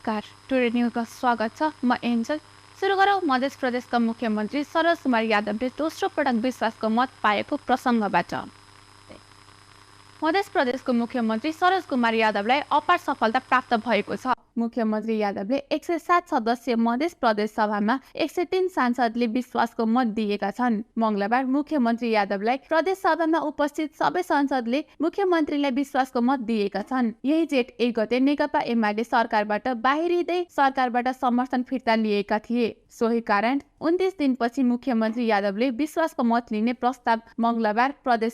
नमस्कार, टुडे न्यूजमा स्वागत छ। म एन्जल। सुरु गरौँ मध्य प्रदेशका मुख्यमन्त्री सरोज कुमार यादवले दोस्रो पटक विश्वासको मत पाएको प्रसङ्गबाट। मध्य प्रदेशको मुख्यमन्त्री सरोज कुमार यादवलाई अपार सफलता प्राप्त भएको छ। मुख्यमन्त्री यादवले 107 सदस्यीय मध्य प्रदेश सभामा 103 सांसदले विश्वासको मत दिएका छन्। मंगलबार मुख्यमन्त्री यादवलाई प्रदेश सभामा उपस्थित सबै सांसदले मुख्यमन्त्रीलाई विश्वासको मत दिएका छन्। यही जेठ 1 गते नेकपा एमाले सरकारबाट बाहिरिँदै सरकारबाट समर्थन फिर्ता लिएका थिए। सोही कारण 29 दिनपछि मुख्यमन्त्री यादवले विश्वासको मत लिने प्रस्ताव मंगलबार प्रदेश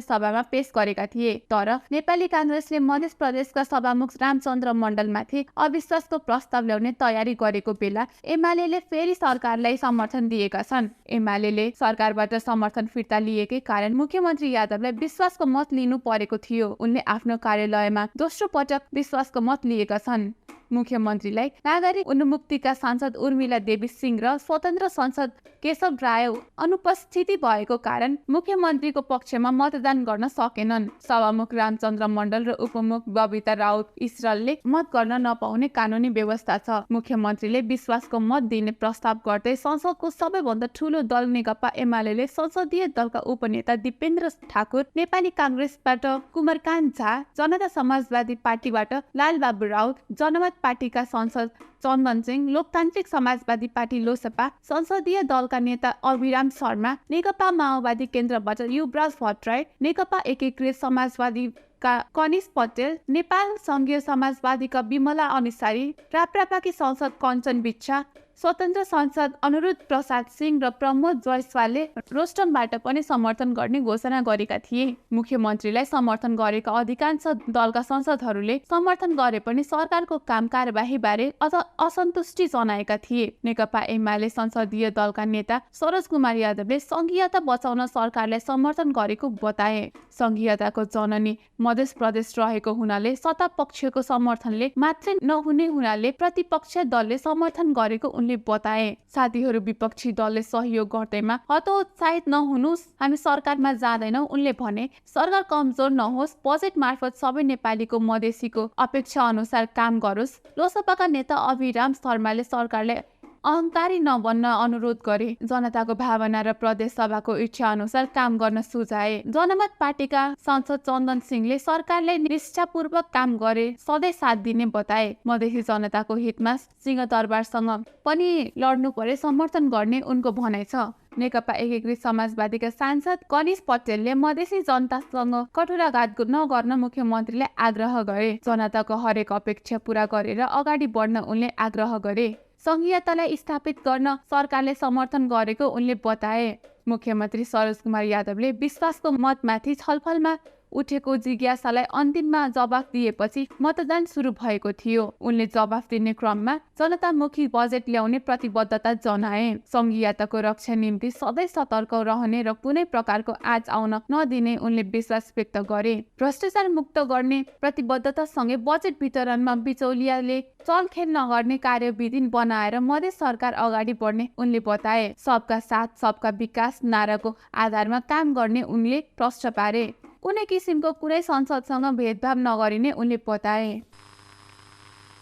सभामा पेश गरेका थिए। तर नेपाली कांग्रेसले मध्य प्रदेशका सभामुख रामचन्द्र मण्डलमाथि अविश्वासको प्रस्ताव ल्याउने तयारी गरेको बेला एमालेले फेरि सरकारलाई समर्थन दिएका छन्। एमालेले सरकारबाट समर्थन फिर्ता लिएकै कारण मुख्यमन्त्री यादवलाई विश्वासको मत लिनु परेको थियो। उनले आफ्नो कार्यालयमा दोस्रो पटक विश्वासको मत लिएका छन्। मुख्यमन्त्रीलाई नागरिक उन्मुक्तिका सांसद उर्मिला देवी सिंह र स्वतन्त्र सांसद केशव राय अनुपस्थिति भएको कारण मुख्यमन्त्रीको पक्षमा मतदान गर्न सकेनन्। सभामुख रामचन्द्र मण्डल र उपमुख बबिता राउत इस्रालले मत गर्न नपाउने कानुनी व्यवस्था छ। मुख्यमन्त्रीले विश्वासको मत दिने प्रस्ताव गर्दै संसदको सबैभन्दा ठूलो दल नेकपा एमाले संसदीय दलका उपनेता दिपेन्द्र ठाकुर, नेपाली कांग्रेसबाट कुमारकान्त झा, जनता समाजवादी पार्टीबाट लालबाबु राउत, जनमत पार्टीका सांसद चन्दन सिंह, लोकतान्त्रिक समाजवादी पार्टी लोसपा संसदीय दलका नेता अभिराम शर्मा, नेकपा माओवादी केन्द्रबाट युवराज भट्टराई, नेकपा एकीकृत समाजवादीका कनिष पटेल, नेपाल संघीय समाजवादीका विमला अनुसारी, राप्रपाकी सांसद कञ्चन बिच्छा, स्वतन्त्र सांसद अनुरुद्ध प्रसाद सिंह र प्रमोद जयसवालले रोस्टमबाट पनि समर्थन गर्ने घोषणा गरेका थिए। मुख्यमन्त्रीलाई समर्थन गरेका अधिकांश दलका सांसदहरूले समर्थन गरे पनि सरकारको काम कारबाही बारे असन्तुष्टि जनाएका थिए। नेकपा एमाले संसदीय दलका नेता सरोज कुमार यादवले संघीयता बचाउन सरकारलाई समर्थन गरेको बताए। संघीयताको जननी मध्य प्रदेश रहेको हुनाले सत्ता पक्षको समर्थनले मात्रै नहुने हुनाले प्रतिपक्ष दलले समर्थन गरेको उनले बताए। साथीहरू विपक्षी दलले सहयोग गर्दैमा हतोत्साहित नहुनुस्, हामी सरकारमा जाँदैनौँ उनले भने। सरकार कमजोर नहोस्, बजेट मार्फत सबै नेपालीको मधेसीको अपेक्षा अनुसार काम गरोस्। लोसपाका नेता अभिराम शर्माले सरकारले अहंकारी नबन्न अनुरोध गरे। जनताको भावना र प्रदेश सभाको इच्छा अनुसार काम गर्न सुझाए। जनमत पार्टीका सांसद चन्दन सिंहले सरकारले निष्ठापूर्वक काम गरे सधैँ साथ दिने बताए। मधेसी जनताको हितमा सिंहदरबारसँग पनि लड्नु परे समर्थन गर्ने उनको भनाइ छ। नेकपा एकीकृत समाजवादीका सांसद कनिष पटेलले मधेसी जनतासँग कटुराघात नगर्न मुख्यमन्त्रीले आग्रह गरे। जनताको हरेक अपेक्षा पूरा गरेर अगाडि बढ्न उनले आग्रह गरे। संघीयतालाई स्थापित गर्न सरकारले समर्थन गरेको उनले बताए। मुख्यमन्त्री सरोज कुमार यादवले विश्वासको मतमाथि छलफलमा उठेको जिज्ञासालाई अन्तिममा जवाफ दिएपछि मतदान सुरु भएको थियो। उनले जवाफ दिने क्रममा जनतामुखी बजेट ल्याउने प्रतिबद्धता जनाए। संघीयताको रक्षा निम्ति सधैँ सतर्क रहने र कुनै प्रकारको आँच आउन नदिने उनले विश्वास व्यक्त गरे। भ्रष्टाचार मुक्त गर्ने प्रतिबद्धतासँगै बजेट वितरणमा बिचौलियाले चलखेल नगर्ने कार्यविधि बनाएर मध्य सरकार अगाडि बढ्ने उनले बताए। सबका साथ सबका विकास नाराको आधारमा काम गर्ने उनले प्रश्न पारे। कुनै किसिमको कुनै संसदसँग भेदभाव नगरिने उनले बताए।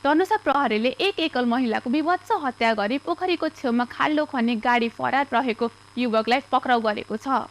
धनुषा प्रहरीले एक एकल महिलाको विभत्स हत्या गरी पोखरीको छेउमा खाल्डो खन्ने गाडी फरार रहेको युवकलाई पक्राउ गरेको छ।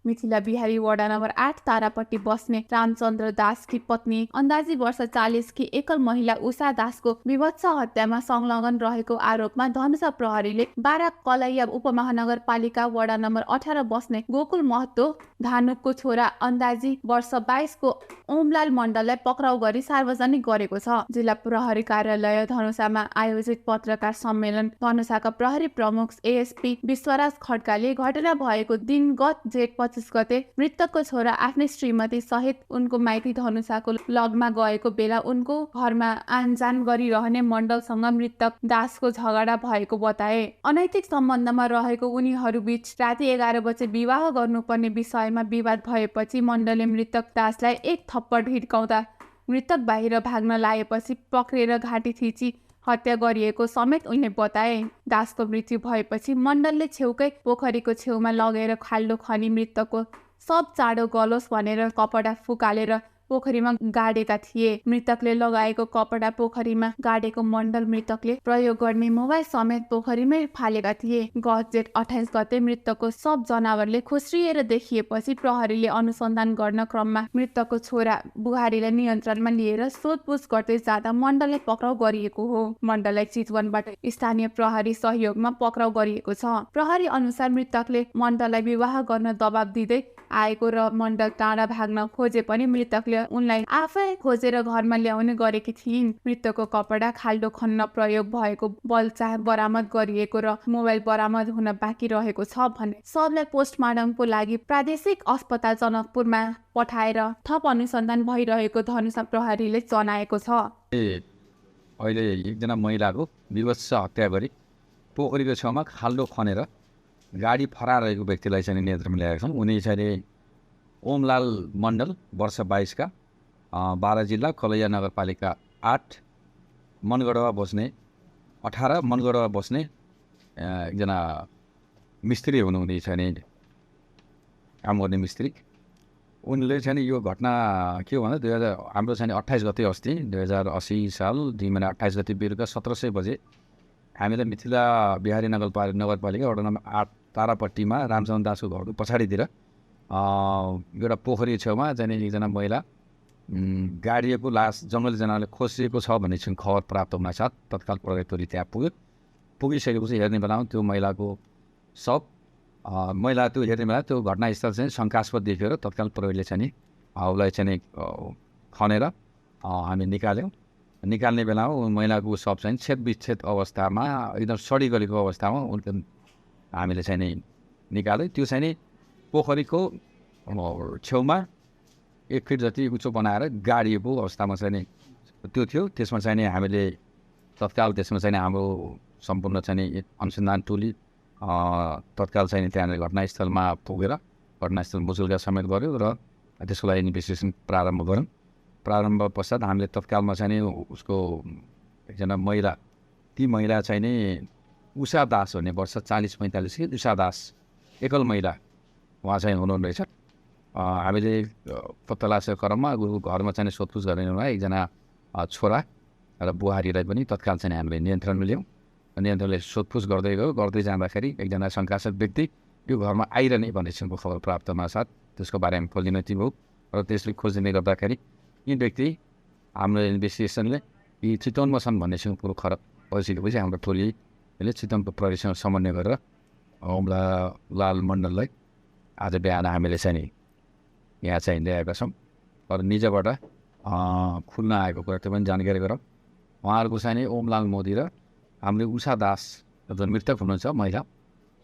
मिथिला बिहारी वडा नम्बर 8 तारापट्टि बस्ने रामचन्द्र दासकी पत्नी अन्दाजी वर्ष 40 की एकल महिला उषा दासको विभत्स हत्यामा संलग्न रहेको आरोपमा धनुषा प्रहरीले 12 कलैया उपमहानगरपालिका वडा नम्बर 18 बस्ने गोकुल महतो धानुकको छोरा अन्दाजी वर्ष 22 को ओमलाल मण्डललाई पक्राउ गरी सार्वजनिक गरेको छ। जिल्ला प्रहरी कार्यालय धनुषामा आयोजित पत्रकार सम्मेलन धनुषाका प्रहरी प्रमुख एएसपी विश्वराज खड्काले घटना भएको दिन गत जेठ 25 गते मृतकको छोरा आफ्नै श्रीमती सहित उनको माइती धनुषाको लगमा गएको बेला उनको घरमा आनजान गरिरहने मण्डलसँग मृतक दासको झगडा भएको बताए। अनैतिक सम्बन्धमा रहेको उनीहरू बीच राति 11 बजे विवाह गर्नुपर्ने विषयमा विवाद भएपछि मण्डलले मृतक दासलाई एक थप्पड हिर्काउँदा मृतक बाहिर भाग्न लागेपछि पक्रेर घाँटी थिची हत्या गरिएको समेत उनले बताए। दासको मृत्यु भएपछि मण्डलले छेउकै पोखरीको छेउमा लगेर खाल्डो खनी मृतकको सब चाँडो गलोस् भनेर कपडा फुकालेर पोखरीमा गाडेका थिए। मृतकले लगाएको कपडा पोखरीमा गाडेको मण्डल मृतकले प्रयोग गर्ने मोबाइल समेत पोखरीमै फालेका थिए। गत जेठ 28 गते मृतकको सब जनावरले खुस्रिएर देखिएपछि प्रहरीले अनुसन्धान गर्न क्रममा मृतकको छोरा बुहारीलाई नियन्त्रणमा लिएर सोधपुछ गर्दै जाँदा मण्डललाई पक्राउ गरिएको हो। मण्डललाई चितवनबाट स्थानीय प्रहरी सहयोगमा पक्राउ गरिएको छ। प्रहरी अनुसार मृतकले मण्डललाई विवाह गर्न दबाब दिँदै आएको र मण्डल टाढा भाग्न खोजे पनि मृतकले उनलाई आफै खोजेर घरमा ल्याउने गरेकी थिइन्। मृतकको कपडा खाल्डो खन्न प्रयोग भएको बल्चा बरामद गरिएको र मोबाइल बरामद हुन बाँकी रहेको छ भने सबलाई पोस्टमार्टमको लागि प्रादेशिक अस्पताल जनकपुरमा पठाएर थप अनुसन्धान भइरहेको धनुषा प्रहरीले जनाएको छ। अहिले एकजना महिलाको विवश हत्या गरी पोखरीको छेउमा खाल्डो खनेर गाडी फरार रहेको व्यक्तिलाई चाहिँ नियन्त्रणमा ल्याएका छन्। उनी चाहिँ ओमलाल मण्डल वर्ष 22 का 12 जिल्ला कलैया नगरपालिका 8 मनगढवा बस्ने 18 मनगढवा बस्ने एकजना मिस्त्री हुनुहुने चाहिँ काम गर्ने मिस्त्री। उनले चाहिँ यो घटना के हो भन्दा हाम्रो चाहिँ 28 गते अस्ति 2080 साल 2 महिना 28 गते बेलुका 1700 बजे हामीलाई मिथिला बिहारी नगरपालिका वडा नम्बर 8 तारापट्टीमा रामचन्द्र दासको घरको पछाडितिर एउटा पोखरी छेउमा चाहिँ एकजना महिला गाडिएको लास जङ्गली जनावरले खोसिएको छ भन्ने चाहिँ खबर प्राप्त हुन साथ तत्काल प्रहरी टोली त्यहाँ पुगिसकेपछि हेर्ने बेलामा त्यो महिलाको शव महिला त्यो हेर्ने बेला त्यो घटनास्थल चाहिँ शङ्कास्पद देखेर तत्काल प्रहरीले चाहिँ उसलाई चाहिँ खनेर हामी निकाल्यौँ। निकाल्ने बेलामा महिलाको शव चाहिँ छेदविच्छेद अवस्थामा एकदम सडी गलेको अवस्थामा उनको हामीले चाहिँ निकाल्यौँ। त्यो चाहिँ पोखरीको छेउमा 1 फिट जति उच्च बनाएर गाडिएको अवस्थामा चाहिँ त्यो थियो। त्यसमा चाहिँ हामीले तत्काल त्यसमा चाहिँ हाम्रो सम्पूर्ण चाहिँ अनुसन्धान टोली तत्काल चाहिँ त्यहाँनिर घटनास्थलमा पुगेर घटनास्थल मुचुल्का समेत गऱ्यो र त्यसको लागि इन्भेस्टिगेसन प्रारम्भ गऱ्यौँ। प्रारम्भ पश्चात हामीले तत्कालमा चाहिँ उसको एकजना महिला ती महिला चाहिँ नि उषा दास भन्ने वर्ष 40-45 की उषा दास एकल महिला उहाँ चाहिँ हुनुहुने रहेछ। हामीले पत्ता लाग्छ क्रममा घरमा चाहिँ सोधपुछ गर्ने एकजना छोरा र बुहारीलाई पनि तत्काल चाहिँ हामीले नियन्त्रणमा ल्यायौँ। नियन्त्रणले सोधपुछ गर्दै गयो। गर्दै जाँदाखेरि एकजना शङ्कास्पद व्यक्ति यो घरमा आइरहने भन्ने चाहिँ खबर प्राप्तमा साथ त्यसको बारेमा खोजिने भयो र त्यसले खोजिने गर्दाखेरि यी व्यक्ति हाम्रो इन्भेस्टिगेसनले यी चितवनमा छन् भन्ने चाहिँ कुरो खबर भइसकेपछि हाम्रो टोलीले चितवनको प्रहरीसँग समन्वय गरेर ओमलाल मण्डललाई आज बिहान हामीले चाहिँ यहाँ चाहिँ ल्याएका छौँ र निजबाट खुल्न आएको कुरा त्यो पनि जानकारी गरौँ। उहाँहरूको चाहिँ ओमलाल मोदी र हाम्रो उषा दास जुन मृतक हुनुहुन्छ महिला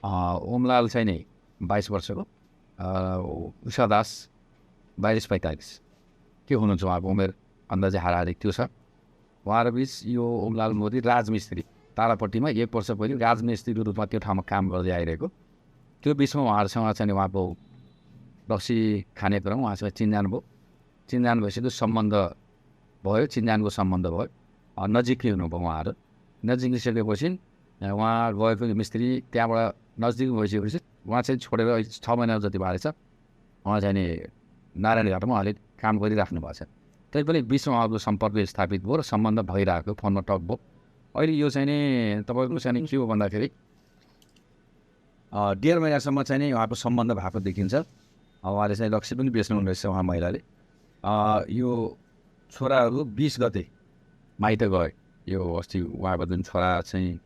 ओमलाल चाहिँ नि 22 वर्षको उषा दास 42-45 के हुनुहुन्छ उहाँको उमेर अन्दाजै हाराहारी त्यो छ। उहाँहरू बिच यो ओमलाल मोदी राजमिस्त्री तारापट्टीमा 1 वर्ष पहिले राजमिस्त्रीको रूपमा त्यो ठाउँमा काम गर्दै आइरहेको। त्यो बिचमा उहाँहरूसँग चाहिँ उहाँको रक्सी खाने क्रम उहाँसँग चिन्जान भयो। चिन्जान भइसक्यो सम्बन्ध भयो। चिन्जानको सम्बन्ध भयो। नजिकै हुनुभयो उहाँहरू। नजिकिसकेपछि उहाँ गएको मिस्त्री त्यहाँबाट नजिक भइसकेपछि उहाँ चाहिँ छोडेर 6 महिना जति भएको छ। उहाँ चाहिँ नि नारायणघाटमा अहिले काम गरिराख्नु भएको छ। त्यही पनि बिचमा उहाँको सम्पर्क स्थापित भयो र सम्बन्ध भइरहेको फोनमा टक भयो। अहिले यो चाहिँ नि तपाईँको चाहिँ के हो भन्दाखेरि 1.5 महिनासम्म चाहिँ नि उहाँको सम्बन्ध भएको देखिन्छ। उहाँले चाहिँ रक्सी पनि बेच्नु रहेछ उहाँ महिलाले। यो छोराहरू 20 गते माइत गए। यो अस्ति उहाँको जुन छोरा चाहिँ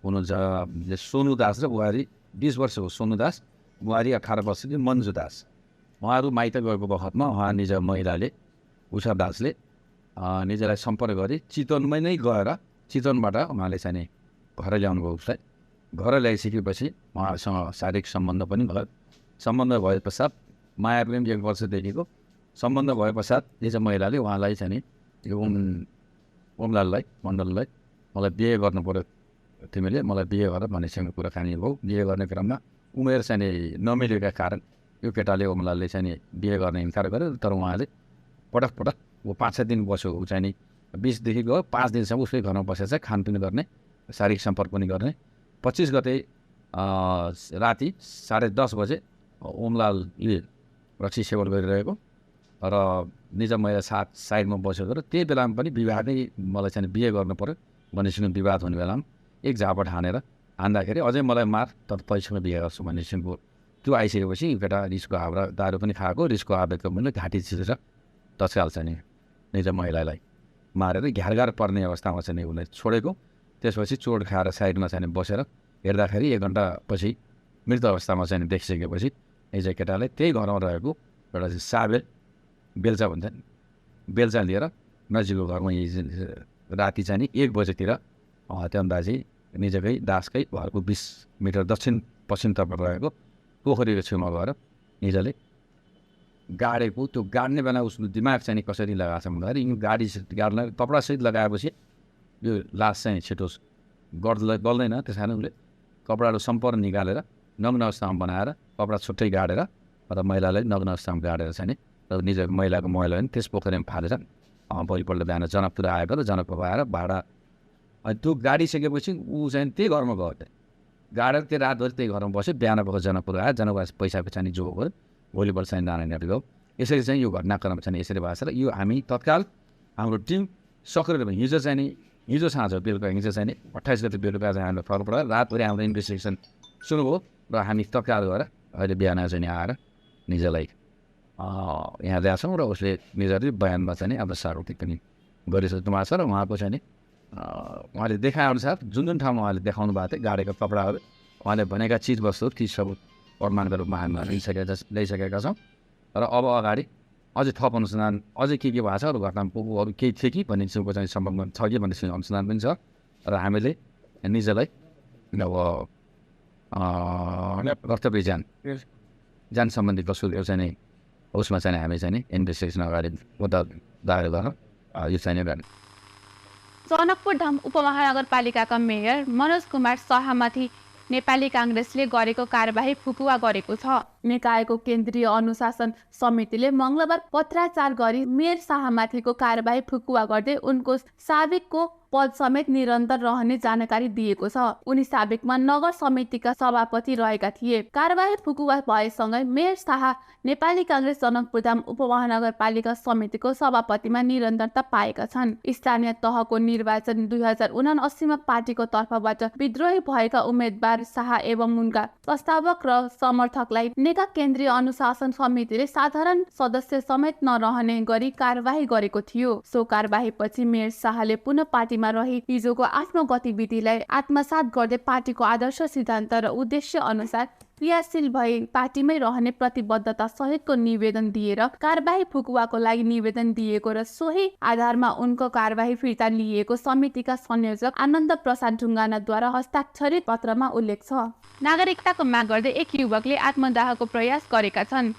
हुनुहुन्छ सोनु दास र बुहारी 20 वर्षको सोनु दास, बुहारी 18 वर्षको मन्जु दास। उहाँहरू माइत गएको बखतमा उहाँ निज महिलाले उषा दासले निजलाई सम्पर्क गरी चितवनमै नै गएर चितवनबाट उहाँले चाहिँ घर ल्याउनु भयो। उसलाई घर ल्याइसकेपछि उहाँहरूसँग शारीरिक सम्बन्ध पनि भयो। सम्बन्ध भए पश्चात माया प्रेम 1 वर्षदेखिको सम्बन्ध भए पश्चात निज महिलाले उहाँलाई चाहिँ यो ओमलाललाई मण्डललाई मलाई बिहे गर्नु पऱ्यो, तिमीले मलाई बिहे गर भन्नेसँग कुराकानी भयो। बिहे गर्ने क्रममा उमेर चाहिँ नमिलेका कारण यो केटाले ओमलालले चाहिँ बिहे गर्ने इन्कार गर्यो। तर उहाँले पटक पटक वो 5-6 दिन बस्यो। ऊ चाहिँ 20 देखि गयो 5 दिनसम्म उसकै घरमा बसेर चाहिँ खानपिन गर्ने, शारीरिक सम्पर्क पनि गर्ने। 25 गते राति 10:30 बजे ओमलालले रक्सी सेवन गरिरहेको र निज महिला साइडमा बसेको र त्यही बेलामा पनि विवादै मलाई चाहिँ बिहे गर्नु पऱ्यो भनेपछि विवाद हुने बेलामा एक झापट हानेर हान्दाखेरि अझै मलाई मार तर तैसँग बिहे गर्छु भन्ने किसिमको त्यो आइसकेपछि केटा रिसको हावा दारू पनि खाएको रिसको आवेगको मैले घाँटी छिरेर तत्काल चाहिँ निज महिलालाई मारेर घ्यारघार पर्ने अवस्थामा चाहिँ उसलाई छोडेको। त्यसपछि चोट खाएर साइडमा चाहिँ बसेर हेर्दाखेरि 1 घन्टापछि मृत अवस्थामा चाहिँ देखिसकेपछि यही केटाले त्यही घरमा रहेको एउटा चाहिँ साबेल बेल्चा भन्छ बेल्चा लिएर नजिकको घरमा यही राति चाहिँ 1 बजेतिर त्यो अन्दाजी निजकै दासकै घरको 20 मिटर दक्षिण पश्चिमतर्फ रहेको पोखरीको छेउमा गएर निजले गाडेको। त्यो गाड्ने बेला उसको दिमाग चाहिँ कसरी लगाएको छ भन्दाखेरि यो गाडी गाड्न कपडासहित लगाएपछि यो लास चाहिँ छिटो गल्दैन, त्यस कारण उसले कपडाहरू सम्पूर्ण निकालेर नग्न अवस्थामा बनाएर कपडा छुट्टै गाडेर र महिलालाई नग्न अवस्थामा गाडेर चाहिँ र निज महिलाको मैला पनि त्यस पोखरीमा फालेर भोलिपल्ट बिहान जनकपुर आएको र जनकपुर आएर भाडा त्यो गाडिसकेपछि ऊ चाहिँ त्यही घरमा गयो। गाडेर त्यो रातभरि त्यही घरमा बस्यो, बिहान भएको जनकपुर आयो, जनकपुर पैसाको चाहिँ जो गयो, भोलिपल्ट चाहिँ नारायण गयो। यसरी चाहिँ यो घटनाक्रम चाहिँ यसरी भएको छ र यो हामी तत्काल हाम्रो टिम सक्रिय भयो। हिजो साँझ बेलुका चाहिँ 28 गते बेलुका चाहिँ हामीलाई फरक परेर रातभरि हाम्रो इन्भेस्टिगेसन सुरु भयो र हामी तत्काल गएर अहिले बिहान चाहिँ आएर निजलाई यहाँ ल्याएको छौँ र उसले निजले बयानमा चाहिँ अब सार्वजनिक पनि गरिसक्नु भएको छ र उहाँको चाहिँ उहाँले देखाएअनुसार जुन ठाउँमा उहाँले देखाउनु भएको थियो गाडेको कपडाहरू उहाँले भनेका चिजवस्तुहरू ती सब प्रमाणको रूपमा हामी ल्याइसकेका छौँ र अब अगाडि अझै थप अनुसन्धान अझै के भएको छ अरू घटनामा अरू केही थियो कि भन्ने किसिमको चाहिँ सम्बन्ध छ कि भन्ने किसिमको अनुसन्धान पनि छ र हामीले निजलाई अब कर्तव्य ज्यान सम्बन्धी कसुरहरू चाहिँ उसमा चाहिँ हामी चाहिँ इन्भेस्टिगेसन अगाडि मुद्दा दायर गरेर यो चाहिँ जनकपुर धाम उपमहानगरपालिकाका मेयर मनोज कुमार शाहमाथि नेपाली काङ्ग्रेसले गरेको कारबाही फुकुवा गरेको छ। निकायको केन्द्रीय अनुशासन समितिले मंगलबार पत्राचार गरी मेयर शाहमाथिको कारबाही फुकुवा गर्दै उनको साबिकको पद समेत निरन्तर रहने जानकारी दिएको छ। उनी साबिकमा नगर समितिका सभापति रहेका थिए। कारबाही फुकुवा भएसँगै मेयर शाह नेपाली काङ्ग्रेस जनकपुरधाम उपमहानगरपालिका समितिको सभापतिमा निरन्तरता पाएका छन्। स्थानीय तहको निर्वाचन 2079 मा पार्टीको तर्फबाट विद्रोही भएका उम्मेद्वार शाह एवं उनका प्रस्तावक र समर्थकलाई नेका केन्द्रीय अनुशासन समितिले साधारण सदस्य समेत नरहने गरी कारबाही गरेको थियो। सो कारबाहीपछि मेयर शाहले पुनः पार्टीमा रही हिजोको आफ्नो गतिविधिलाई आत्मसात गर्दै पार्टीको आदर्श सिद्धान्त र उद्देश्य अनुसार क्रियाशील भई पार्टीमै रहने प्रतिबद्धता सहितको निवेदन दिएर कारबाही फुकुवाको लागि निवेदन दिएको र सोही आधारमा उनको कारबाही फिर्ता लिएको समितिका संयोजक आनन्द प्रसाद ढुङ्गानाद्वारा हस्ताक्षरित पत्रमा उल्लेख छ। नागरिकताको माग गर्दै एक युवकले आत्मदाहको प्रयास गरेका छन्।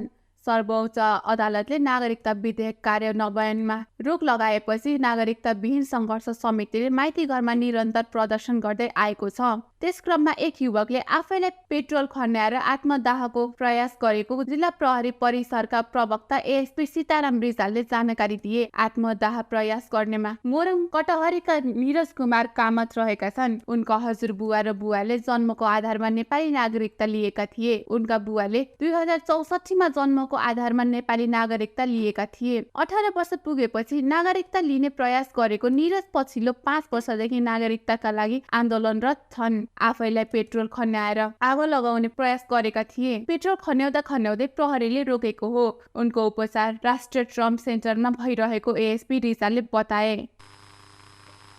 सर्वोच्च अदालतले नागरिकता विधेयक कार्यान्वयनमा रोक लगाएपछि नागरिकता विहीन सङ्घर्ष समितिले माइती घरमा निरन्तर प्रदर्शन गर्दै आएको छ। त्यस क्रममा एक युवकले आफैलाई पेट्रोल खन्याएर आत्मदाहको प्रयास गरेको जिल्ला प्रहरी परिसरका प्रवक्ता एएसपी सीताराम रिजालले जानकारी दिए। आत्मदाह प्रयास गर्नेमा मोरङ कटहरीका निरज कुमार कामत रहेका छन्। उनका हजुरबुवा र बुवाले जन्मको आधारमा नेपाली नागरिकता लिएका थिए। उनका बुवाले 2064 मा जन्मको आधारमा नेपाली नागरिकता लिएका थिए। 18 वर्ष पुगेपछि नागरिकता लिने प्रयास गरेको निरज पछिल्लो 5 वर्षदेखि नागरिकताका लागि आन्दोलनरत छन्। आफैलाई पेट्रोल खन्याएर आगो लगाउने प्रयास गरेका थिए। पेट्रोल खन्याउँदै प्रहरीले रोकेको हो। उनको उपचार राष्ट्रिय ट्रम सेन्टरमा भइरहेको एएसपी रिजालले बताए।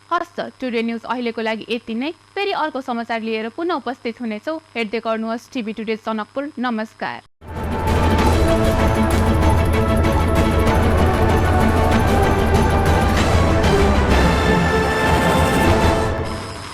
हस्त टुडे न्यूज अहिलेको लागि यति नै। फेरि अर्को समाचार लिएर पुनः उपस्थित हुनेछौँ। हेर्दै गर्नुहोस् टिभी टुडे जनकपुर। नमस्कार।